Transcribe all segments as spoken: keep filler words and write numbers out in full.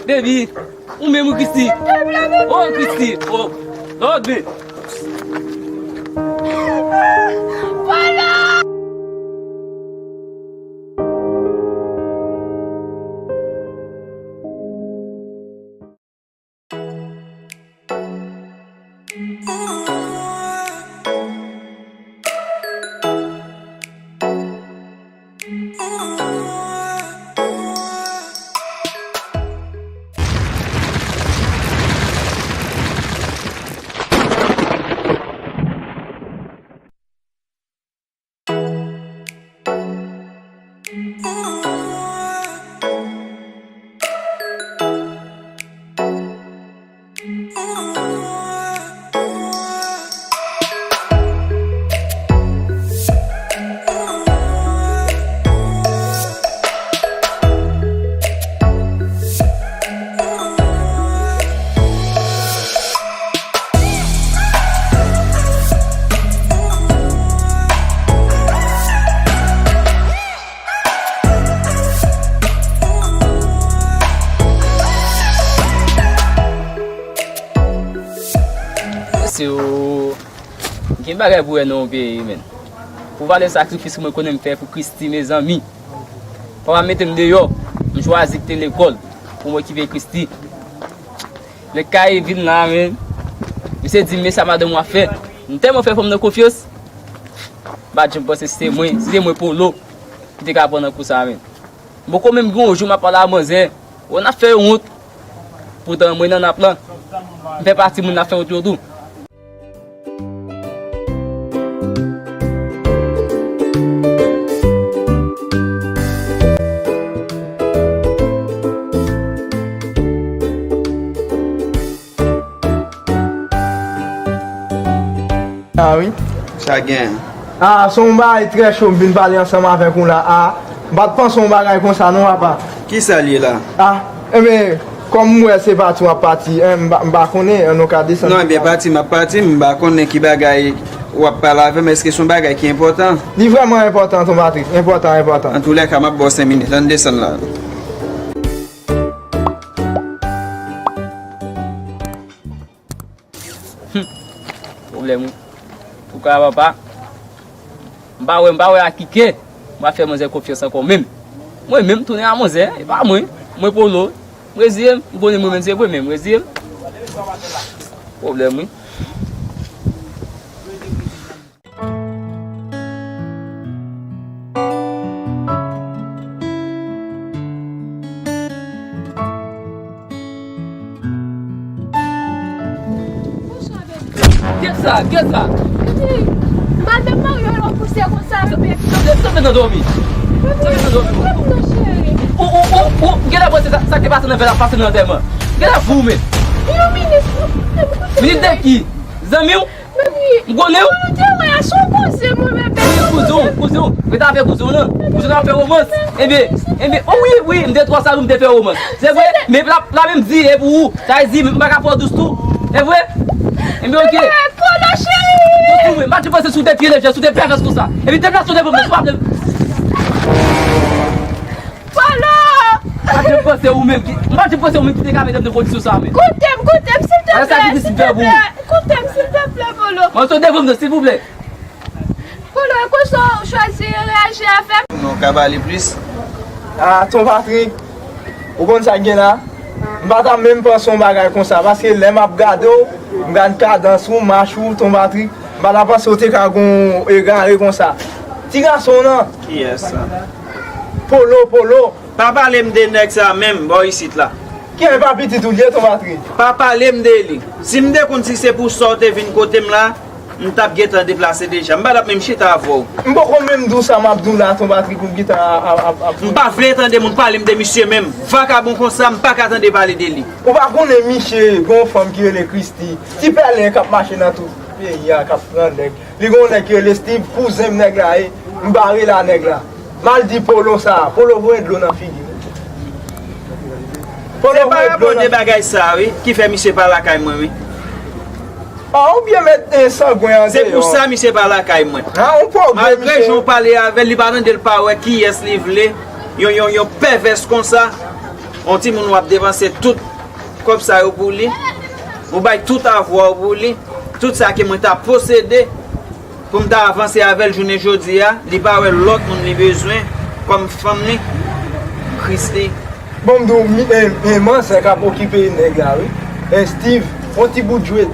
Baby, ou menm wi Christy. Oh Christy, oh, Lord, men. Mesye o, gen bagay pou wè nan yon peyi, men. Pou valè sakrifis mwen konnen m fè pou Christy, mezanmi. Papa mete m deyò, m chwazi kite lekòl pou m okipe Christy. Nèg kay vin la, men. Misye di m, "Men sa madanm w ap fè." M tèlman fè fanm nan konfyans. M pa t janm panse si se mwen, si se mwen Polo ki te ka pran nan kou sa, men. M poko menm gen yon jou m ap pale a manzè. Wè n ap fè yo wont. Poutan mwen nan nap lan. M fè pati moun n ap fè wont yo tou. Ah wi. Sa gen? Ah, se yon bagay trè cho m vin pale ansanm avèk ou la. Ah, m pa t panse yon bagay konsa non, papa. Kisa l ye la? Ah, enben, kòm m wè se pati w ap pati, en, m pa, m pa konnen, en, nou ka desann. Non, enben, pati m ap pati, m pa konnen ki bagay w ap pale avè m, èske se yon bagay ki enpòtan? Li vrèman enpòtan, Ton Patrik, enpòtan, enpòtan. Antoulèka, m ap ba w senk minit, ann desann la. Hum. Pwoblèm wi. Poukwa papa? M pa wè, m pa wè a ki kè m ap fè manzè konfyans ankò menm. Mwen menm tounen a manzè, e pa mwen. Mwen Polo. M reziye m, m konnen mwen menm se mwen menm, m reziye m. Pwoblèm wi. Bonswa, bebe. Kiyès sa? Kiyès sa? Bebe, m pa t menm marye w, w pouse konsa, bebe. Sa fè nan dòmi. Sa fè nan dòmi. Bebe, non, cheri. Ou, ou, ou, ou, genlè panse sa, sa ki pase nan vè la pase nan antèman. Genlè fou, men. Yon minit, non, bebe, koute. Minit de ki? Zanmi w? Bebe. M konnen w? Ou te wè a, se yon kouzen mwen, bebe. Wi, kouzen w, kouzen w. Mwen t ap fè kouzen w nan. Kouzen w ap fè womans. Enben, enben, o wi, wi, m te twò salou, m te fè womans. Se vre, men la, la menm di, e pou ou. Sa vle di, m pa ka fè w dous tou. E vre? Enben, oke. Polo cheri! Dous pou mwen, m pa t panse sou te pye lejè, sou te pèvès konsa. Epi deplase w devan mwen, sou pa vle. Polo! M pa t panse ou menm ki, m pa t panse ou menm ki te ka mete m nan kondisyon sa, men. Koute m, koute m, silteplè, silteplè. Koute m, silteplè, Polo. Mwen sot devan m nan, silvouplè. Polo, e konsa w chwazi reyaji avè m? Non, w ka pale plis. Ah, Ton Patrik, ou konn sa k gen la? M pa ta menm panse yon bagay konsa, paske lè m ap gade w, m gade kadans ou, mach ou, Ton Patrik, m pa ta panse w te ka gon egare konsa. Ti gason w nan. Kiyès sa? Polo, Polo. Pa pale m de nèg sa menm, bò isit la. Ki e pa pitit ou l ye, Ton Patrik? Pa pale m de li. Si m te konn si se pou sa w te vin kote m la, m t ap gentan deplase deja. M pa t ap menm chita avè w. M poko menm di w sa m ap di w la, Ton Patrik, pou m gentan ap, ap, ap, ap. M pa vle tande moun pale m de misye menm. Vakabon konsa, m pa ka tande pale de li. Ou pa konnen misye gen yon fanm ki rele Christy. Ti pèlen k ap mache nan tout peyi a, k ap pran nèg. Li gen yon nèg ki rele Steve, kouzen m nèg la ye. M bare la nèg la. M al di Polo sa, Polo voye dlo nan figi m. Polo voye dlo nan figi m. Se pa rapò de bagay sa, wi, ki fè misye pa lakay mwen, wi. Ah, ou byen met, eh, sangwen an deyò. Se pou sa misye pa lakay mwen. Ah, ou pwogrè, misye. Malgre jan w pale avè l, li pa tande l pa wè kiyès li vle. Yon, yon, yon pèvès konsa. Yon timoun w ap depanse tout kòb sa yo pou li, ou bay tout avwa w pou li, tout sa ke mwen ta posede pou m ta avanse avè l jounen jodi a, li pa wè lòt moun li bezwen kòm fanm li, Christie. Bon, m di w, mi- eh, eh, manzè k ap okipe nèg la, wi. Eh, Steve, yon ti bout jwèt.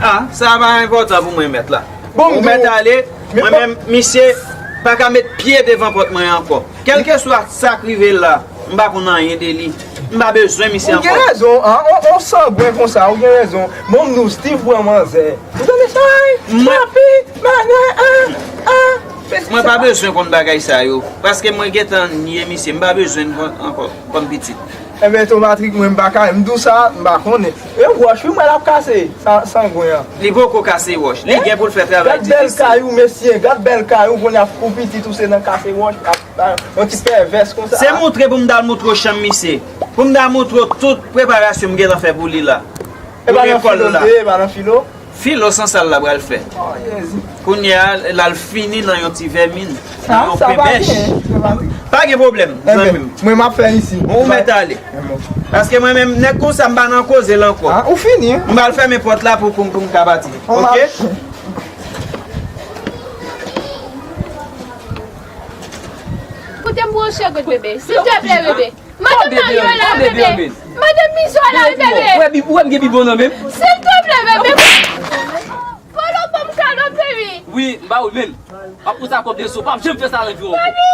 Ah, sa pa enpòtan pou mwen, mèt la. Bon, ou mèt ale, mwen menm, misye pa ka met pye devan pòt mwen ankò. Kèlkeswa sa k rive la, m pa konn anyen de li. M pa bezwen misye ankò. Ou gen rezon, an, on, on sangwen konsa, ou gen rezon. Bon, m di w, Steve pran manzè. Ou tande sa, wi? Mwen- Papi, bagay, an, an. Mwen pa bezwen konn bagay sa yo, paske mwen gentan nye misye, m pa bezwen l ankò kòm pitit. Enben, Tomatrik, mwen, m pa ka, m di w sa, m pa konnen. E wòch, wi, mwen l ap kase, sa, sangwen an. Li poko kase wòch, li gen pou l fè travay difisil. Gad bèl kay ou, mesye, gad bèl kay ou, kounye a pou pitit ou se nan kase wòch, ap, ap, yon ti pèvès konsa. Se moutre pou m t al moutre w chanm misye, pou m t al moutre w tout preparasyon m gentan fè pou li la. E pa nan filo l ye, e pa nan filo? Filo san sa l la pral fè. Oh, Jezi. Kounye a, l al fini nan yon ti vèmin, nan yon penbèch. Pa gen pwoblèm, zanmi m. Mwen, m ap fè isi. Bon, ou mèt ale. Paske mwen menm, nèg konsa, m pa nan koze l ankò. Ah, ou fini, wi. M pral fèmen pòt la pou, pou, pou m ka pati. Oke? Koute m pou yon segonn, bebe. Silteplè, bebe. Mande Mario la, bebe. Mande Mizo la, bebe. Ou wè bib-, ou wè m gen bibwon nan men m? Silteplè, bebe. Polo, ban m kado, bebe. Wi, m ba ou l menm. M ap pran sa kòb de sou, pa janm fè sa nan vi w ankò. Mande.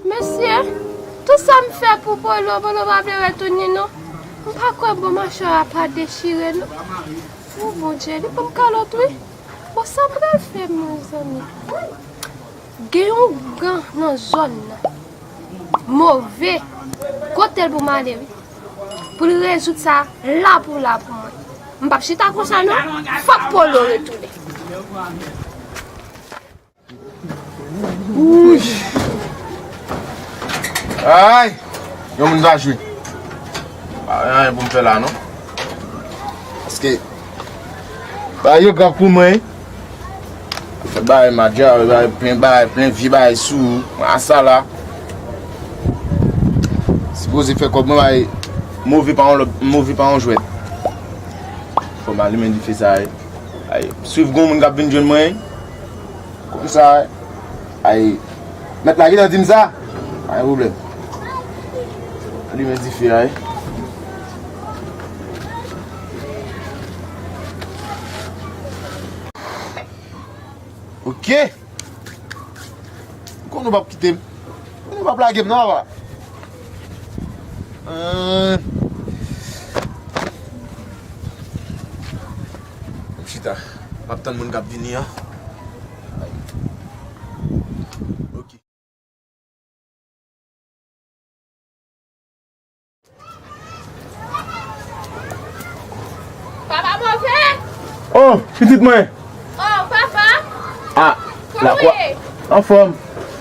Mesye, tout sa m fè pou Polo, Polo pa vle retounen non. M pa kwè bon machè a pa dechire non. O Bondye, li ban m kalòt wi. Bon, sa m pral fè, mezanmi? Gen yon ougan nan zòn nan. Move. Kote l pou m ale, wi. Pou l rezoud sa, la pou la pou mwen. M p ap chita konsa, non. Fòk Polo retounen. Ay! Yon moun va jwe. Pa gen anyen pou m fè la, non. Paske bagay yo grav pou mwen. Fè bagay madja, bagay plen, bagay plen vye bagay sou mwen, a sa la. Sipoze fè kòb mwen, bagay move pa yon lòt, move pa yon jwèt. Fò m alimen dife sa, wi. Ay, swiv gon moun k ap vin jwenn mwen, wi. Konsa, ay, mèt la gentan di m sa. Pa gen pwoblèm. Alimen dife a, wi. Oke. M konnen w p ap kite m. M konnen w p ap lage m non, papa. Ahn. M chita. M ap tann moun k ap vini an. Oke. Papa Move! Oh, pitit mwen! Oh, papa! Ah, kòman w ye? Anfòm.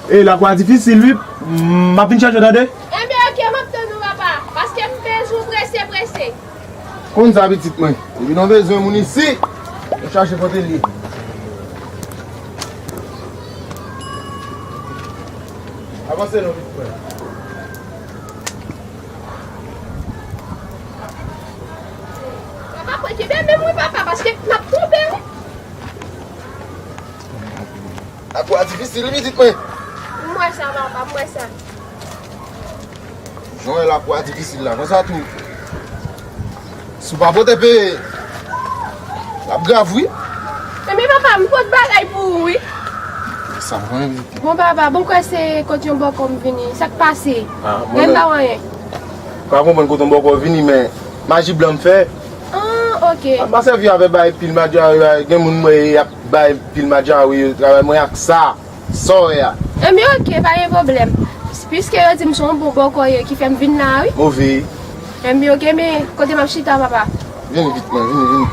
E lakou a difisil, wi. M ap vin chèche w, tande? Enben, oke, m ap tann ou, papa. Paske m bezwen w prese, prese. Konn sa, pitit mwen. Depi nou bezwen moun isi, nou chache kote l ye. Avanse non, pitit mwen. Papa, pran kenbe men mwen, papa, paske m ap tonbe, wi. Lakou a difisil, wi, pitit mwen. M wè sa, papa, m wè sa. Jan w wè lakou a difisil la, konsa tou. Si w pa pote peye, l ap grav, wi. Enben, papa, m pot bagay pou ou, wi. Sa m konnen, pitit mwen. Bon, papa, bon, kwè se kot yon bòkò m vini. Sa k pase? Ah, mwen menm pa wè anyen. M pa konprann kot yon bòkò vini, men maji blan m fè. Ah, oke. M pa sèvi avè bay pil madjawe, gen moun m wè y ap bay pil madjawe, yo travay mwen ak sa. Sa w wè a? Enben, oke, pa gen pwoblèm. Piske yo di m se yon bon bòkò ye ki fè m vin la, wi. Move. Enben, oke, men kote m ap chita, papa? Vini vit, mwen, vini, vini.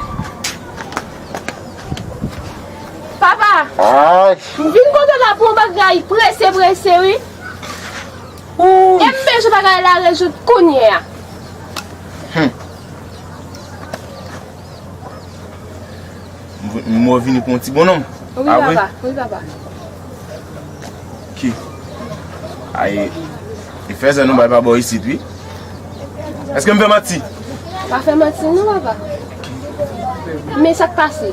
Papa, m vin kote w la pou yon bagay prese, prese, wi. E m bezwen bagay la rezoud kounye a. Hmm. M, m vini pou yon ti bonnonm. Wi, papa. Wi, papa. Ki? Ay, e fè zè nou bay pa bò isit, wi. Èske m fè manti? Pa fè manti non, papa. Men sa k pase?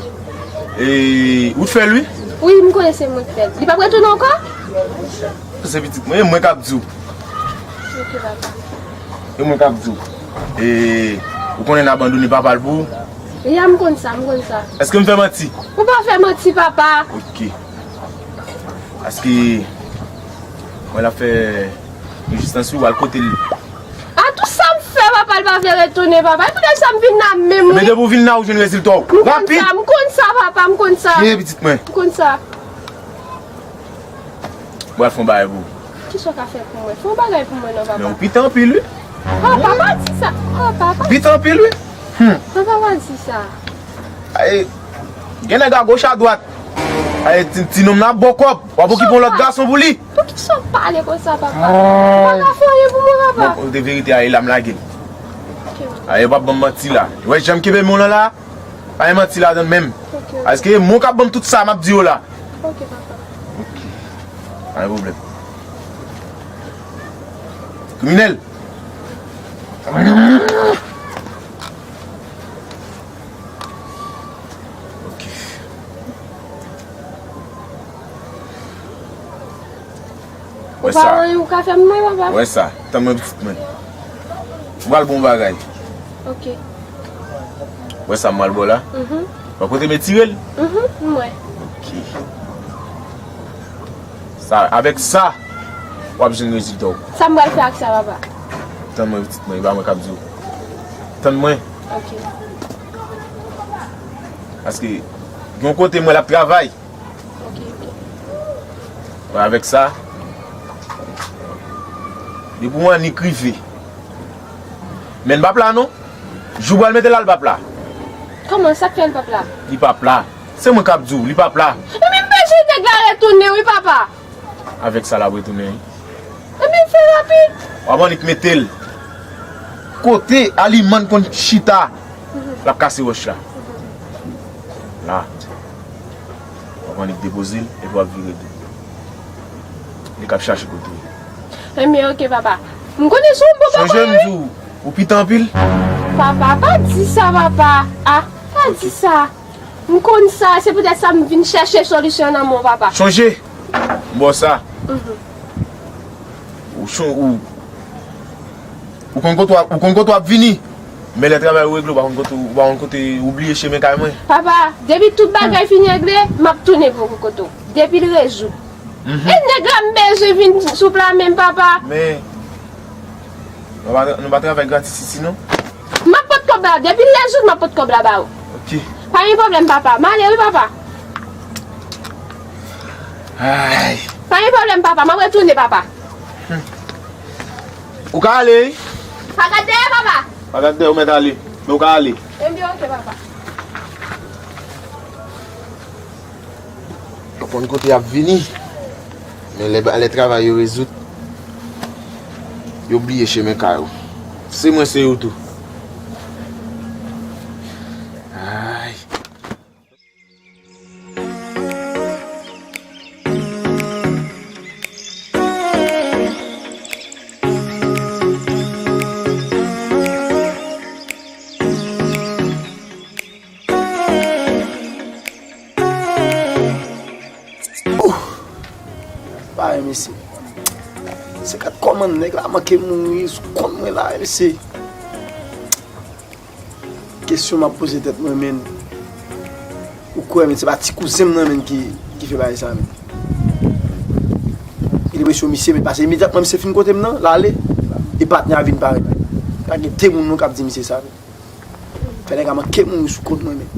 E, ou t fè l, wi? Wi, m konnen se mwen k fè l. Li p ap retounen ankò? Se pitit mwen, e mwen k ap di w. Ok, papa. E mwen k ap di w. E, ou konnen n abandone papa l pou ou? Ya, m konn sa, m konn sa. Èske m fè manti? Ou pa fè manti, papa. Ok. Paske, mwen l ap fè yon jistans wi, w al kote l. A, tout sa m fè, papa, l pa vle retounen, papa. E poutèt sa m vin la menm, wi. Ebyen, depi w vin la, ou jwenn rezilta w. M konn sa, m konn sa, papa, m konn sa. Ye, pitit mwen. M konn sa. Mwen al fè yon bagay pou ou. Kisa w ka fè pou mwen? Fè yon bagay pou mwen non, papa. Men ou piti anpil, wi. Papa, pa di sa. Papa, pa di sa. Piti anpil, wi. Hmm. Papa, pa di sa. Ay, gen nèg agoch adwat. Ay, ti, ti nonm nan ap ba w kòb. W ap okipe yon lòt gason pou li. Poukisa w pale konsa, papa? Ou pa ka fè anyen pou mwen, papa. Bon, kote verite a ye la, m lage l. Ok. Ay, w ap ban m manti la. Ou wè jan m kenbe men w lan la? Pa gen manti ladan l menm. Ok. Paske mwen k ap ban m tout sa m ap di yo la. Ok, papa. Ok. Pa gen pwoblèm. Kriminèl. Ok. Ou pa wè anyen ou ka fè m mwen, papa? Wè sa, tann mwen pitit mwen. M pral ba w yon bagay. Ok. Wè sa m pral ba w la? Mhm. Wè kote m etire l? Mhm, m wè. Ok. Sa, avèk sa, w ap jwenn rezilta w. Sa m pral fè ak sa, papa? Tann mwen pitit mwen, e pa mwen k ap di w. Tann mwen. Ok. Paske, gen yon kote m wè l ap travay. Ok, ok. Wè, avèk sa, depi w annik rive. Men l p ap la non. Jou w pral mete l la, l p ap la. Kòman, sa k fè l p ap la? Li p ap la. Se mwen k ap di w, li p ap la. Ebyen, m bezwen nèg la retounen, wi, papa. Avèk sa l ap retounen, wi. Ebyen, fè rapid. W ap annik mete l kote Alimann konn chita. Mhm. L ap kase wòch la. La. W ap annik depoze l, epi w ap vire dou. Li k ap chache kote w ye. Ebyen, ok, papa. M konnen se yon bon papa, wi. Chonje m di w, ou piti anpil. Papa, pa di sa, papa. Ah, pa di sa. M konn sa, se poutèt sa m vin chèche solisyon nan men w, papa. Chonje, m ba w sa. Mhm. Ou chon-, ou, ou konn kote w ap, ou konn kote w ap vini. Men lè travay ou regle, ou pa konn kote, ou pa konn kote, ou bliye chemen kay mwen. Papa, depi tout bagay fin regle, m ap tounen pou kote w. Depi l rezoud. Mhm. E nèg la m bezwen vin sou pla menm, papa. Men, Nou pa, nou pa travay gratis isi, non? M ap pot kòb la. Depi l rezoud, m ap pot kòb la ba ou. Ok. Pa gen pwoblèm, papa. M ale, wi, papa. Ay. Pa gen pwoblèm, papa. M ap retounen, papa. Hmm. Ou ka ale, wi. Pa gad dèyè, papa. Pa gad dèyè, ou mèt ale. Men ou ka ale. Ebyen, ok, papa. Yo konn kote y ap vini. Men lè, lè travay yo rezoud, yo bliye chemen kay yo. Se mwen, se yo tou. Ay. Ouh! Pare, mesye. Se kat kòman nèg la manke mouri sou kont mwen la, mesye. Kesyon m ap poze tèt mwen, men. Ou kwè, men, se pa ti kouzen m nan, men, ki, ki fè bagay sa, men. Gen enpresyon misye, men, pase imedyatman misye fin kote m nan, l ale. E patnè a vin parèt. Pa gen de moun non k ap di misye sa, men. Fè nèg la manke mouri sou kont mwen, men.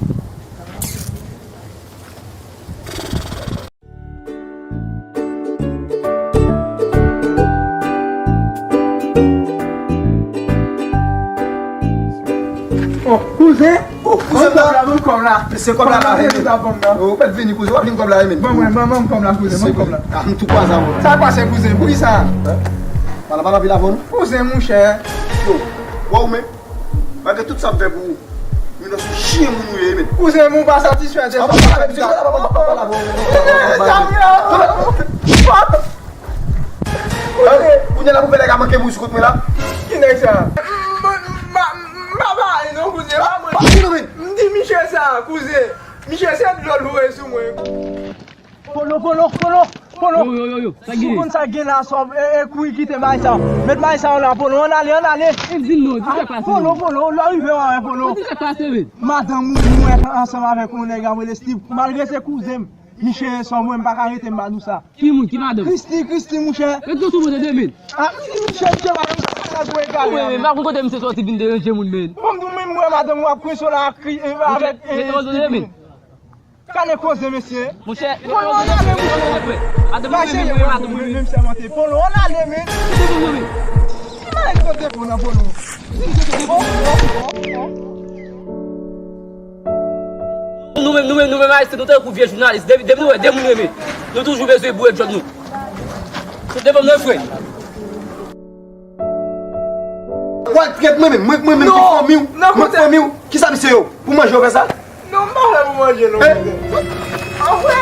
Bon, kouzen, Kouzen m nan. Ban m kòb la, ban m kòb la. Se kòb la, la, men. Ou mèt vini, kouzen, w ap vin kòb la, men. Ban mwen, ban mwen kòb la, kouzen, ban m kòb la. Ah, m tou kwaze avè w. Sa k pase, kouzen? Poukisa? Pale, pale anpil avè nou. Kouzen, monchè. Yo, wè ou menm. Malgre tout sa m fè pou ou, nou nan sou chyen moun ou ye, men. Kouzen, men ou pa satisfè de sa. Kounye a la pou fè nèg a manke moun sou kont mwen la. Ki nèg sa? M pa pale non, kouzen, pa mwen. Pa di non, men. M di misye sa, kouzen. Misye se dlo l voye sou mwen. Polo, polo, polo, polo. Yo, yo, yo, yo, sa Si w gen? Konn sa k gen la, sòm, e, e, kouri kite may sa. Met may sa la, polo, ann ale, ann ale. E di non, di sa pase. Polo, polo, lè w rive, w a wè, polo. Di sa pase, men. Madanm ou, ou wè ansanm avèk yon nèg a rele Steve. Malgre se kouzen m, misye sòm, mwen, m pa ka rete, m pa di w sa. Ki moun, ki madanm? Kristi, Kristi, monchè. Ret sou mwen, tande, men. Ah, Kristi, monchè, misye pa yon sa, sa gwo egare. Wi, men, pa konn kote misye sòti vin deranje moun, men. Bon, m di w, menm wè madanm ou ap kwense w la, ak kri, e, avèk, e, Steve, men. Kale koze, mesye. Monchè, polo, ann ale, monchè. Bay seye, mwen, mwen, mwen, sèmante. Polo, ann ale, men. Ki malèz kote pou nan polo? Nou menm, nou menm, nou menm, Ayisyen, nou tankou vye jounalis. Depi, depi nou wè de moun renmen, nou toujou bezwen boure djòl nou. Sot devan mwen, frè. Wè, trèt mwen menm, mwen, mwen menm, ki fanmi w, mwen fanmi w. Kisa misye yo? Pou manje yo fè sa? Non, m pa fè pou manje, non. Anfrè,